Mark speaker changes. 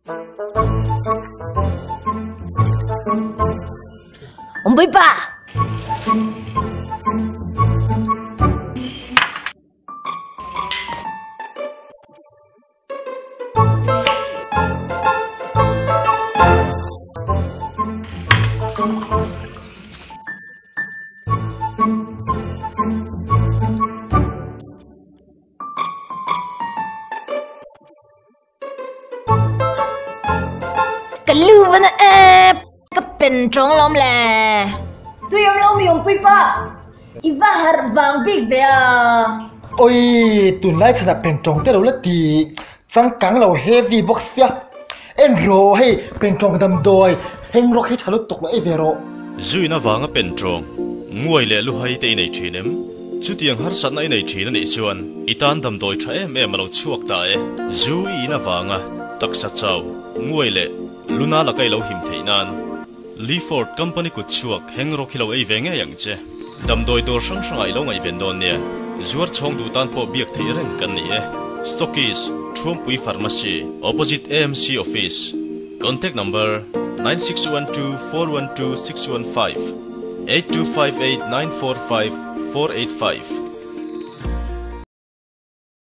Speaker 1: Awmpui pa! Ka lu va na ep ka pen tawng lawm le. Tui awm lo mi awmpui pa i va harh vang bik ve a.
Speaker 2: Oi tunlai chhanah pen tawng te lo la ti changkang lo heavy bawk sia en rawh hei pen tawng damdawi heng rawk hi tha lutuk lo ei ve rawh.
Speaker 3: Zuina vanga pen tawng nguai leh luhai te i nei thin em? Chutiang harsatna i nei thin a nih chuan i tan damdawi tha em em a lo chhuak ta e. Zu i in avanga taksa chau, nguai leh luna laka i lo him theih nan Leeford company kut chhuak heng rawk hi lo ei ve ngei ang che. Damdawi dawr hrang hrangah i lo ngaihven dawn nia. Zuar chhawng duh tan pawh biak theih reng kan ni e. Stockist, Thuampui Pharmacy, Opposite AMC Office. Contact number, 9612412615. 8258945485.